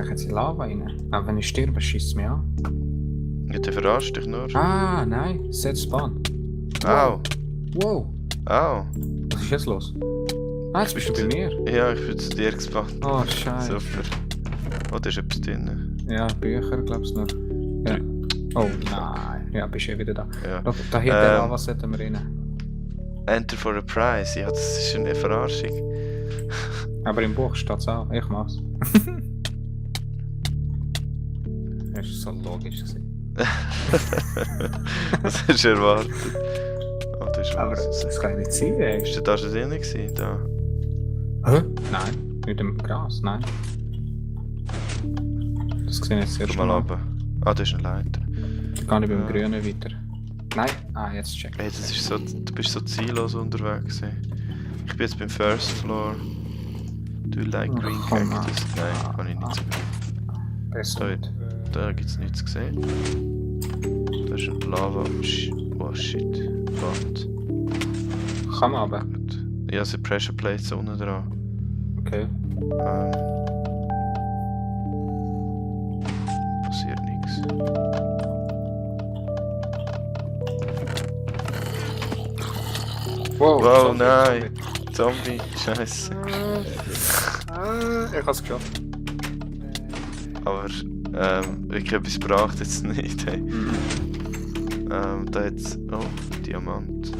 ich jetzt in Lava rein? Aber wenn ich sterbe, schießt es mich an. Ja, der verarscht dich nur. Ah, nein. Set Spawn. Au! Wow. Au! Was ist jetzt los? Ah, jetzt bist du bei mir. Ja, ich bin zu dir gespannt. Oh, scheiße. Super. Oh, da ist etwas drin. Ja, Bücher, glaubst du nur. Ja. Oh nein. Ja, bist du wieder da. Ja. Schau, da hinten Lava sollten wir rein. Enter for a prize. Ja, das ist eine Verarschung. Aber im Buch steht es auch. Ich mach's. Das ist so logisch gewesen. Was hast du erwartet? Oh, das ist Aber was. das kann nicht sein, ey. Ist der da schon drin gewesen? Da. Hä? Nein, nicht im Gras, nein. Das sehe ich jetzt erst Komm mal runter. Ah, da ist eine Leiter. Gar nicht beim Grünen weiter. Nein? Ah, jetzt check. Hey, das ist so, du bist so ziellos unterwegs. Ey. Ich bin jetzt beim First Floor. Do you like green komm cactus? Nein, kann ich nicht so gut. Besser nicht. Da gibt es nichts gesehen. Da ist ein Lava. Oh shit. Wand. Kann man aber. Gut. Ja, sind Pressure Plates unten dran. Okay. Passiert nichts. Wow, Wow, Zombie, nein! Zombie, scheiße. Ich hab's geschafft. Aber wirklich etwas braucht jetzt nicht. Hey. Da jetzt. Oh, Diamant.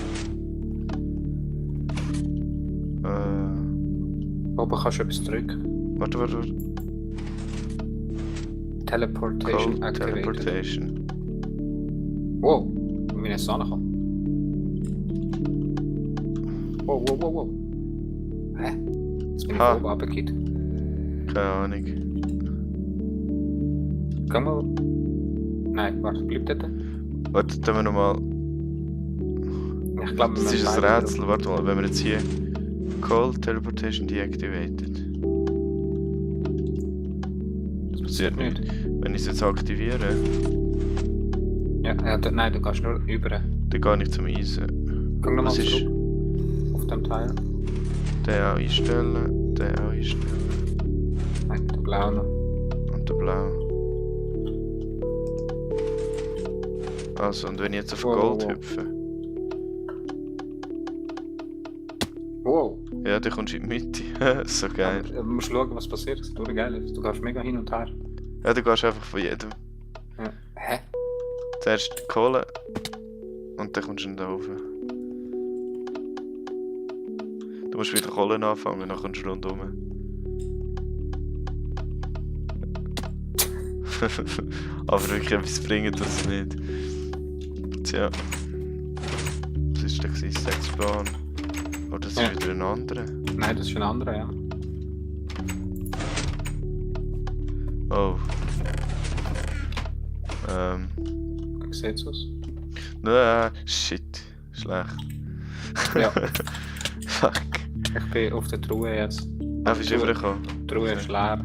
Oben kannst du etwas drücken. Warte. Teleportation Code activated. Teleportation. Wow, wie bin ich jetzt angekommen? Wow. Hä? Jetzt bin ich Ha. oben runtergekippt. Keine Ahnung. Geh mal. Nein, warte, bleib dort. Warte, tun wir nochmal. Ich glaube, Das ist ein Rätsel. Warte mal, wenn wir jetzt hier. Cold Teleportation deactivated. Das passiert nicht. Wenn ich es jetzt aktiviere, Ja, nein, du kannst nur über. dann gehe ich zum Eisen. Geh nochmal Was ist- zurück. Auf dem Teil. Den auch einstellen, den auch einstellen. Nein, der blaue noch. Und der blau. Also, und wenn ich jetzt auf Wow, Gold wow. hüpfe, Wow. ja, dann kommst du in die Mitte. So geil. Du musst schauen, was passiert. Das ist durch geil. Du gehst mega hin und her. Ja, du gehst einfach von jedem. Ja. Hä? Zuerst die Kohle und dann kommst du da rauf. Du musst wieder Kohle anfangen, dann kommst du rundum. Aber wirklich etwas bringt das nicht. Tja. Was ist denn gewesen? Sexbahn? Oh, das ist Ja. wieder ein anderer. Nein, das ist ein anderer, ja. Oh. Wie sieht's aus? Shit. Schlecht. Ja. Fuck. Ich bin auf der Truhe jetzt. Ah, bist du rübergekommen? Die Truhe ist leer.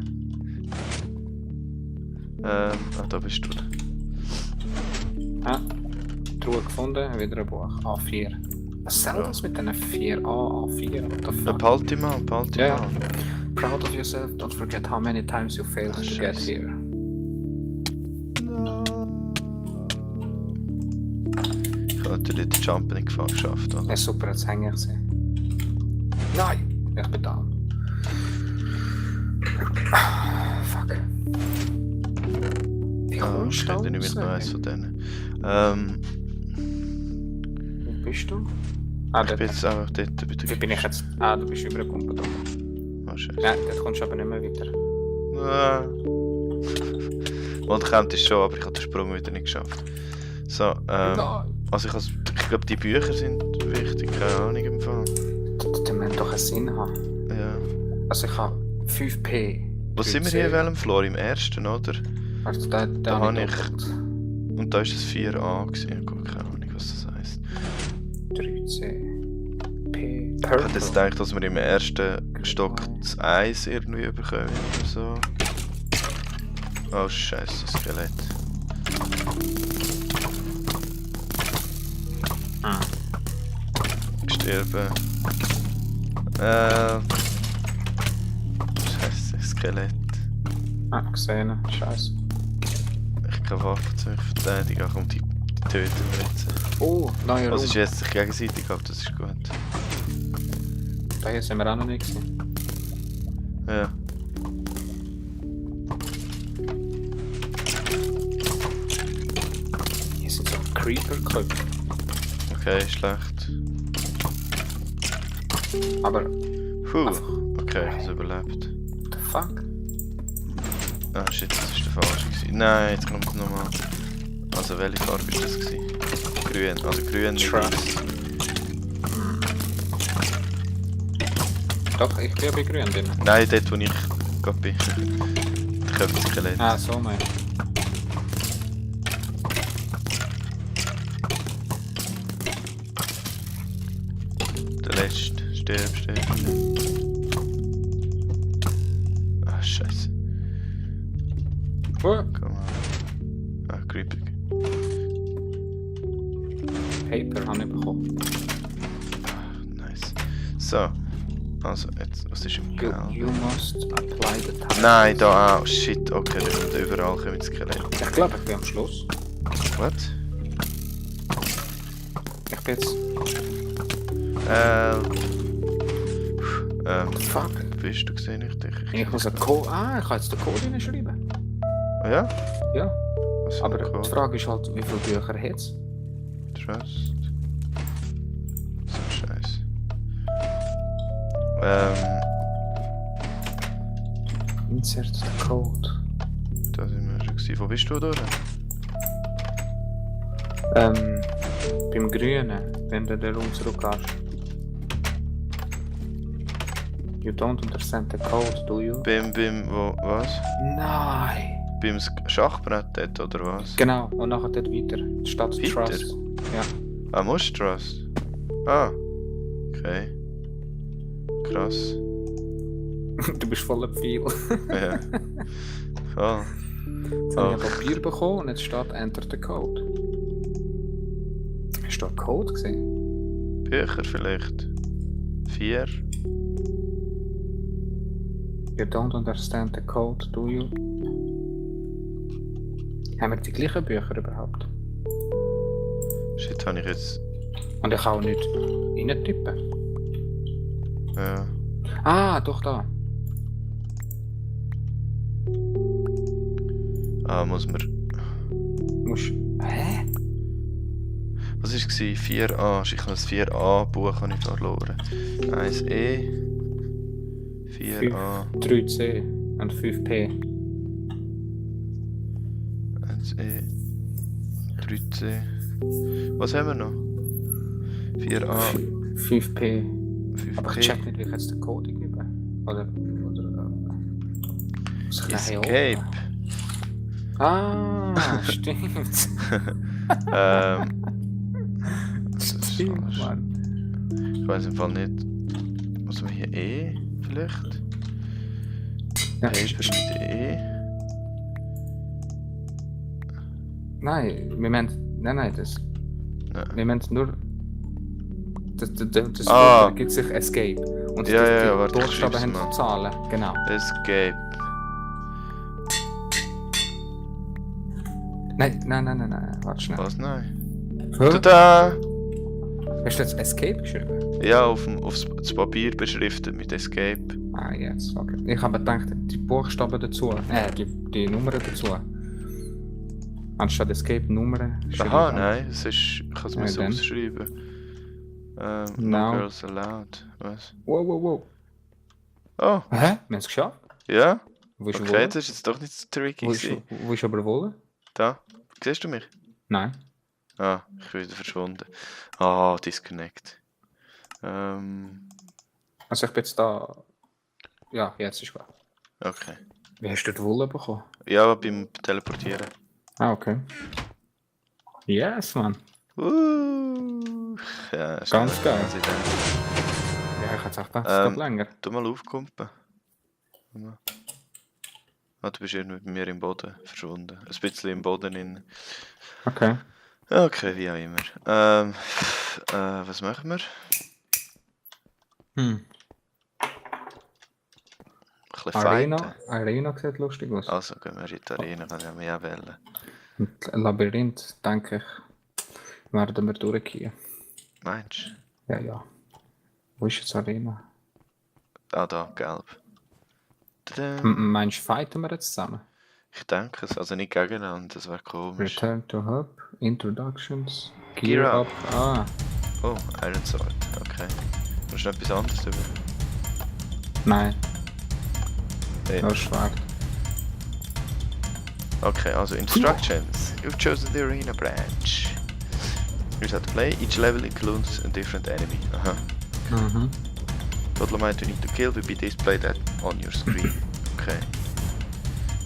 Da bist du. Ja. Truhe gefunden, wieder ein Buch. A4. Was soll das mit diesen 4A, A4? What the fuck? Behalte mal, behalte Ja. mal. Proud of yourself, don't forget how many times you failed to get Scheiße. here. Ich habe natürlich den Jump nicht geschafft, oder? Ja, super, jetzt hänge ich sie. Nein! Ich bin down. Fuck. Wie Ah, kommst ich du da rede nicht mit raus? eins von denen. Wo bist du? Ah, Ich dort. bin jetzt einfach dort bei Wie der bin ich jetzt? Ah, du bist übergekommen. Oh, scheiße. Ja, dort kommst du aber nicht mehr weiter. Ah. Mal, der kommt ist schon, aber ich habe den Sprung wieder nicht geschafft. So, Nein! also ich glaube, die Bücher sind wichtig, keine Ahnung im Fall. Das muss doch einen Sinn haben. Ja. Also ich habe 5p. Wo sind wir hier in welchem Floor? Im ersten, oder? Also Da da habe habe ich- doppelt. Und da ist es 4a gewesen. Gut, keine Ahnung, was das heisst. 3c. P. Ich hätte jetzt gedacht, dass wir im ersten Stock das Eis irgendwie bekommen oder so. Oh scheiße, Skelett. Ah. Sterben. Scheiße, Skelett. Ah, gesehen. Scheiße. Ich kann Waffen zu mich verteidigen, komm, die töten wir jetzt. Oh, neuer Also Raum. ist jetzt sich gegenseitig ab, das ist gut. Da hier sind wir auch noch nicht gewesen. Ja. Hier sind so Creeper-Köpfe. Okay, schlecht. Aber, Puh, einfach, okay, ich habe überlebt. what the fuck? Ah shit, das ist der falsche gewesen. Nein, jetzt kommt es nochmal. Also welche Farbe ist das gewesen? Grün, also grün. Trust. Doch, ich bin bei grün drin. Nein, dort wo ich gerade bin. Der Köpfskelett. Ah, so mein. Der letzte. Stirb. Ah, scheiße. Oh, Komm mal. Ah, creepy. Paper habe ich bekommen. Nice. So. Also, jetzt, was ist im Gel? You must apply the time. Nein, da auch. Shit, okay, da kommt überall kommen Skelett. Ich glaube, ich bin am Schluss. What? Ich bin jetzt... Fuck. Bist du gesehen? Ich muss einen Code... Ah, ich kann jetzt den Code hinschreiben. Ah ja? Ja. Was für Aber ein Code? die Frage ist halt, wie viele Bücher hat es? Trust. So scheiße. Insert the Code. Da sind wir schon gewesen. Wo bist du durch? Beim Grünen, wenn du den Raum zurückgehst. You don't understand the code, do you? Wo, was? Nein! Beim Schachbrett dort, oder was? Genau, und nachher dort weiter. Statt Weiter? Trust. Ja. Ah, musst du Trust? Ah. Okay. Krass. Du bist voller Pfeil. Ja. Voll. Jetzt habe ich ein Papier bekommen und jetzt steht Enter the Code. Hast du einen Code gesehen? Bücher vielleicht. 4. You don't understand the code, do you? Haben wir die gleichen Bücher überhaupt? Shit, habe ich jetzt. Und ich kann auch nicht reintippen. Ja. Ah, doch da. Ah, muss man. Musst... Hä? Was war es? 4a. Ich habe das 4a-Buch verloren. 1e. 4a. 3C und 5P. 1e. 3c. Was haben wir noch? 4a. 5P. 5p. Aber ich check nicht, wie ich jetzt den Code gebe. Oder Escape. Ah, stimmt. Stimmt, Mann. Ich weiß im Fall nicht. Was haben wir hier? E vielleicht? Ja, Paper mit E. nein, wir meinen... Nein, das... Nein. Wir meinen nur... Das Ah. Wort gibt sich Escape. Und Ja, die warte, ich Buchstaben schreib's haben mal. Zahlen. Genau. Escape. Nein. Warte schnell. Was? Nein. Hä? Tada! Hast du jetzt Escape geschrieben? Ja, aufs Papier beschriftet mit Escape. Ah, jetzt. Okay. Ich habe gedacht, die Buchstaben dazu. Die Nummern dazu. Anstatt Escape Nummern. Aha, nein, es ist. Ich kann es mir so dann. ausschreiben. No No. girls allowed. Was? Wow. Oh, Hä? Wir haben es geschafft? ja? Wo ist Okay, das ist jetzt doch nicht so tricky gewesen. Wo ist aber Wolle? Da. Siehst du mich? Nein. Ah, ich bin wieder verschwunden. Ah, Disconnect. Also ich bin jetzt da... Ja, jetzt ist gut. Okay. Wie hast du die Wolle bekommen? Ja, beim Teleportieren. Ah, okay. Yes, man. Ja, ist Ganz eine geil. gute Idee. Ja, ich hätte gedacht, das geht länger. Tu mal aufkumpen. Ah, du bist irgendwie bei mir im Boden verschwunden. Ein bisschen im Boden in. Okay. Okay, wie auch immer. Was machen wir? bisschen fighten. Arena sieht lustig aus. Also gehen wir in die Arena, kann ich mich auch wählen. Und Labyrinth, denke ich, werden wir durchgehen. Meinst Ja, ja. Wo ist jetzt Arena? du? Ah, da, gelb. Tada. Meinst du, fighten wir jetzt zusammen? Ich denke es, also nicht gegeneinander, das wäre komisch. Return to Hub, Introductions, Gear Gear up. Up. Ah, Oh, Iron Sword, okay. Musst du noch etwas anderes über? nein, Hey. nur Schwert. Okay, also instructions. You've chosen the arena branch. Here's how to play. Each level includes a different enemy. Aha. Mhm. Total amount you need to kill will be displayed on your screen. Okay.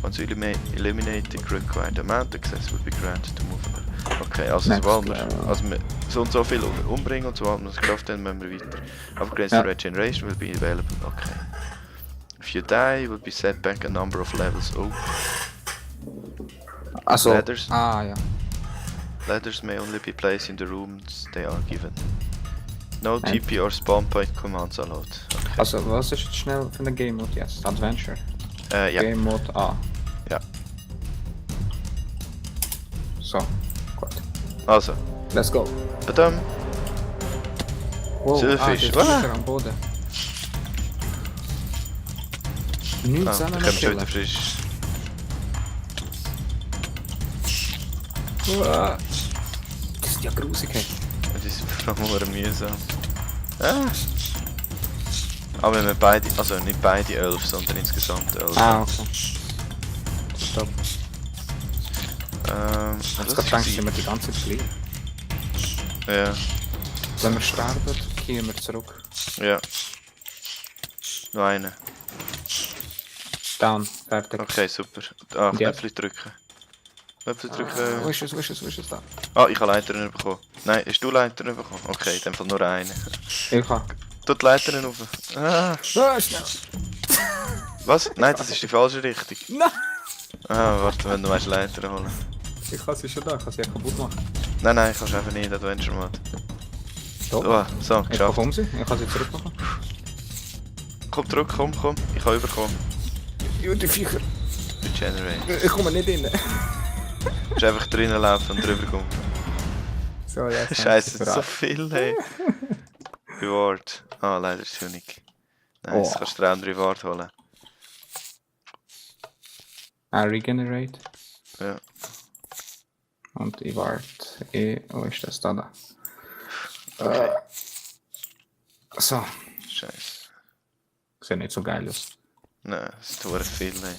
Once you eliminate the required amount, access will be granted to move on. Okay, also Next sobald wir, level. also wir so und so viel umbringen und sobald wir es geschafft haben, müssen wir weiter. Upgrades Ja. to regeneration will be available. Okay. If you die, you will be set back a number of levels. Oh, Also, Ladders. ah ja. ladders may only be placed in the rooms they are given. No Nein. TP or spawn point commands allowed. Okay. Also, was ist jetzt schnell von der Game Mode jetzt? Adventure? Ja. Game Mode A. Ja. So, gut. Also, Let's go. badam. Wow, Silberfisch. der ist Ah. sicher am Boden. Nichts Ah, zusammen da mit kommt schon Killen. wieder frisch. Uah. Das ist ja grusig, hey. Das ist vor allem nur mühsam. Ah. Aber wenn wir beide, also nicht beide 11, sondern insgesamt 11. Ah, okay. Stopp. Was Jetzt ist gedacht, das? sind wir die ganze Zeit gleich. Ja, Wenn wir sterben, kehren wir zurück. ja. Noch eine. Down, fertig. Okay, super. Ah, Und jetzt? Knöpfchen drücken. Knöpfchen Wo drücken. ist es, wo ist es, wo ist es da? Ah, ich habe Leitern bekommen. Nein, hast du Leitern bekommen? Okay, in dem Fall nur eine. Ich kann. Tut die Leitern auf. Ah, Ah, schnell! was? Nein, das ist die falsche Richtung. Nein! Ah, warte, wenn du willst Leitern holen. Ich kann sie schon da, ich kann sie ja kaputt machen. Nein, kannst du einfach nicht, Adventure Mode. Doch. Oh, so, Ich geschafft. bekomme sie, ich kann sie zurückmachen. Komm zurück, komm. Ich kann überkommen. Ja, die Viecher. Regenerate. Ich komme nicht rein. Du musst einfach drinnen laufen und drüber kommen. So, jetzt. Scheiße, so viel, hey. Reward. Ah, leider ist es nicht. Nice, Oh. kannst du 3 Reward holen. Regenerate. Ja. Und ich warte. Wo ist das da? Okay. So. Scheiße. Sieht nicht so geil aus. Nein, es ist verdammt viel, hey.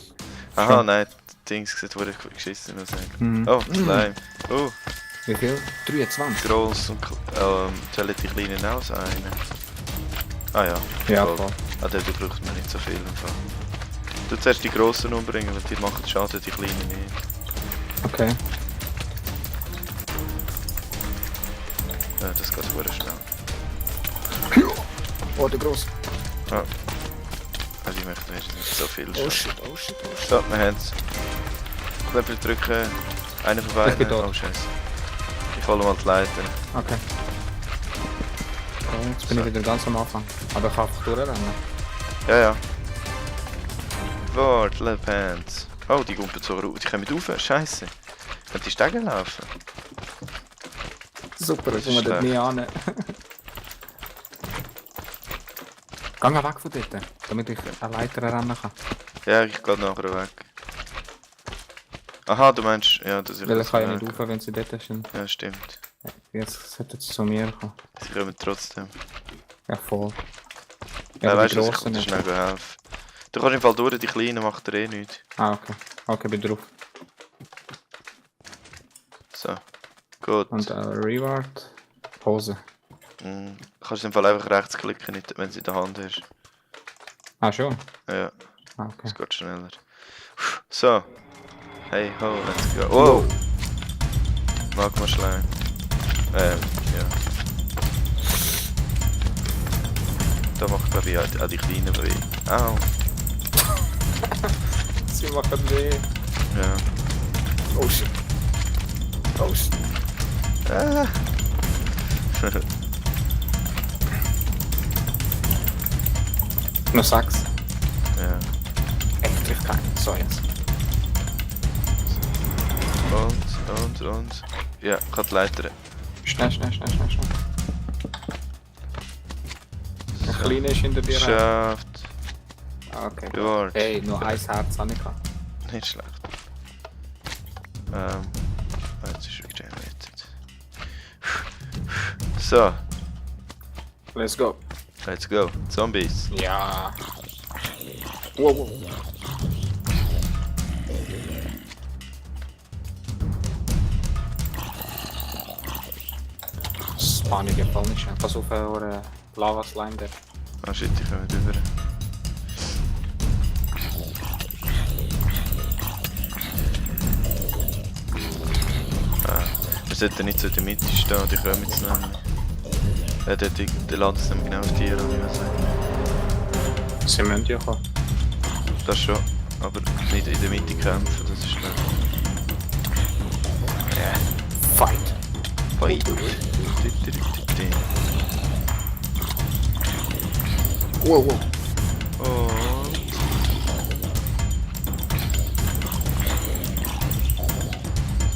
Aha, nein, die Dings sieht verdammt geschissen aus. Mhm. Oh, Slime. Oh, Wie viel? 23. gross und zählen die kleinen aus einen. Ah ja. Ja, voll. voll. Ah, dort braucht man nicht so viel im Fall. Du zuerst die grossen umbringen, weil die machen Schaden, die kleinen nicht. Okay. Ja, das geht verdammt schnell. Oh, der Gross. Ah. Also ich möchte nicht so viel Oh Schaden. shit, oh shit, oh shit. So, wir haben es. Knöpfel drücken, einer von Ich bin beiden. tot. Oh scheiße. Ich hole mal die Leiter. Okay. Okay, jetzt bin ich wieder ganz am Anfang. Aber ich kann einfach durchrennen. Ja. Wort, Lap Hands. Oh, die gumpen so raus. Die kommen rauf. Scheiße. Können die Stege laufen? Super, Das ich komme ist dort schlecht. nie an. Geh mal weg von dort, damit ich eine Leiter rennen kann. Ja, ich gehe nachher weg. Aha, du meinst, ja, das ist Weil ich kann ja nicht weg. rauf, wenn sie dort sind. Ja, stimmt. Jetzt sollte es zu mir kommen. Sie kommen trotzdem. Ja, voll. Ja, aber weißt die du, ich Grossen kann dir nicht. schnell helfen. Du kannst im Fall durch, die Kleinen macht dir eh nichts. Ah, okay. Okay, bin drauf. So. Gut. Und Reward. Pause. Kannst im Fall einfach rechts klicken, nicht, wenn sie in der Hand hast. Ah, schon? Ja, Ah, okay. es geht schneller. So. Hey ho, let's go. Wow! Magma-Schleim. Ja. Da macht glaube ich auch die Kleinen weh. Au. Sie machen weh. Ja. Oh shit. Oh shit. Ah. Noch 6. Ja. trifft keinen. So, jetzt. Und. Ja, ich kann die Leiter. Schnell. Ein kleiner ist hinter dir. Geschafft. Ah, okay. Reward. Hey, nur ein Herz habe ich gehabt. Nicht schlecht. Jetzt ist regenerated. So, Let's go. let's go. Zombies. Ja. Wow. Spawn ich im Fall nicht schnell. Pass auf eure Lava-Slime der. Ah shit, ich komme drüber. Wir sollten nicht so in der Mitte stehen, die kommen jetzt noch. Der landet es nämlich genau auf die, habe ich gesagt. Sie müssen ja kommen. Das schon, aber nicht in der Mitte kämpfen, das ist schlecht. Fight. Fight! Wow. Und...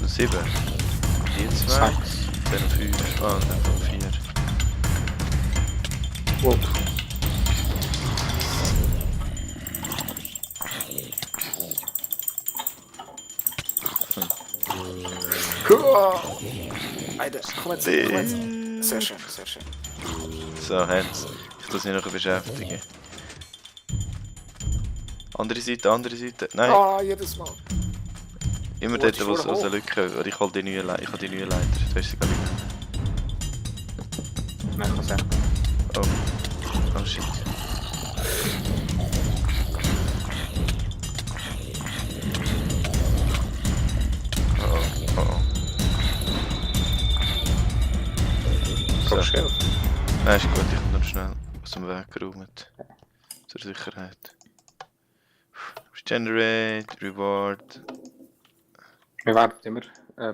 So 7. Hier 2. Dann 5. Ah, dann 4. Wow. Alter, komm jetzt. Sehr schön. So, Hans. Ich muss mich noch beschäftigen. Andere Seite. Nein, Ah, jedes Mal. immer wo dort, ist wo es vorher eine Lücke oder ich hol die neue Leiter. Du hast sie gar nicht. Nein, kann sagen. Oh shit. Oh. Komm schnell. Nein, ist gut, ich habe noch schnell aus dem Weg geräumt. Zur Sicherheit. Generate, Reward. Wir werden immer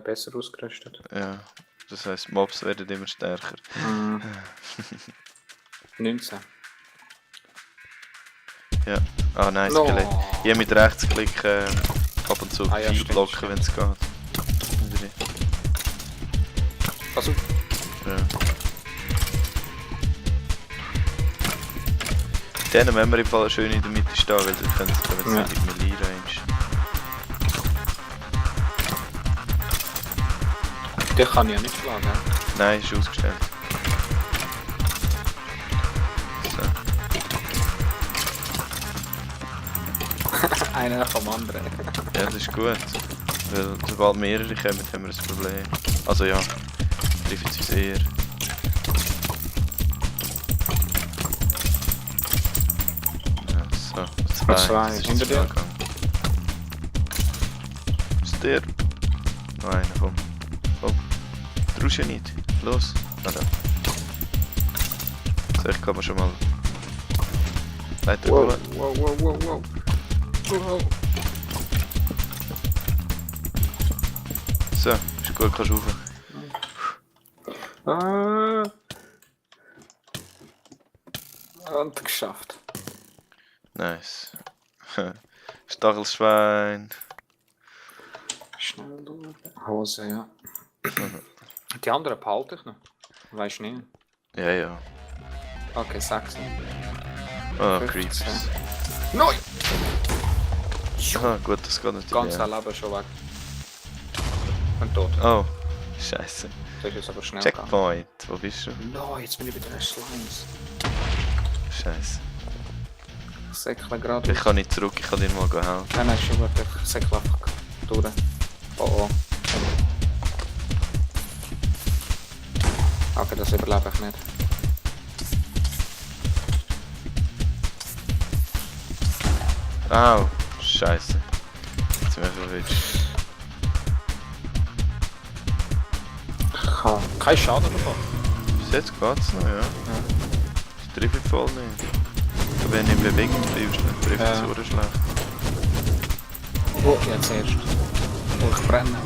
besser ausgerüstet. Ja, das heisst, Mobs werden immer stärker. 19. Ja. Ah, nice, No. Skelett. Hier mit Rechtsklick ab und zu Ah, ja, viel stimmt, blocken, stimmt. wenn es geht. Pass auf. Ja. Denen müssen wir im Fall schön in der Mitte stehen, weil dann können sie Ja. nicht Melee Range. Den kann ich ja nicht schlagen. Ja? Nein, ist ausgestellt. So. Einer nach dem anderen. Ja, das ist gut. Weil sobald mehrere kommen, haben wir ein Problem. Also ja, treffen sie sehr. Ja, so, Zwei, das ist hinter dir. Angang. Ist der? Nein, komm. Du traust ja nicht. Los. Warte. So, ich kann mir schon mal... Leiter holen. Wow. So, ist gut, kannst du rauf. Und geschafft. Nice. Stachelschwein. Schnell durch. Hose, ja. Die anderen behalte ich noch. Weißt du nicht? Ja. Okay, 6. Oh, 15. Creeps. Nein! Ah, gut, das geht natürlich. Ganz Ja. Leben schon weg. Und tot. Oh, scheiße. Das ist jetzt aber schnell gegangen. Checkpoint, wo bist du? No, jetzt bin ich bei den Slimes. Scheiße. Ich säckle gerade. Ich kann nicht zurück, ich kann dir mal helfen. Nein, schon gut. Ich säckle einfach durch. Oh. Okay, das überlebe ich nicht. Au, scheiße. Jetzt sind wir verwitscht. Ich habe keinen Schaden davon. Bis jetzt geht's noch, ja. Ich treffe voll nicht. Aber wenn du in Bewegung bleibst, dann trifft es so schlecht. Oh, jetzt erst. Oh, ich brenne.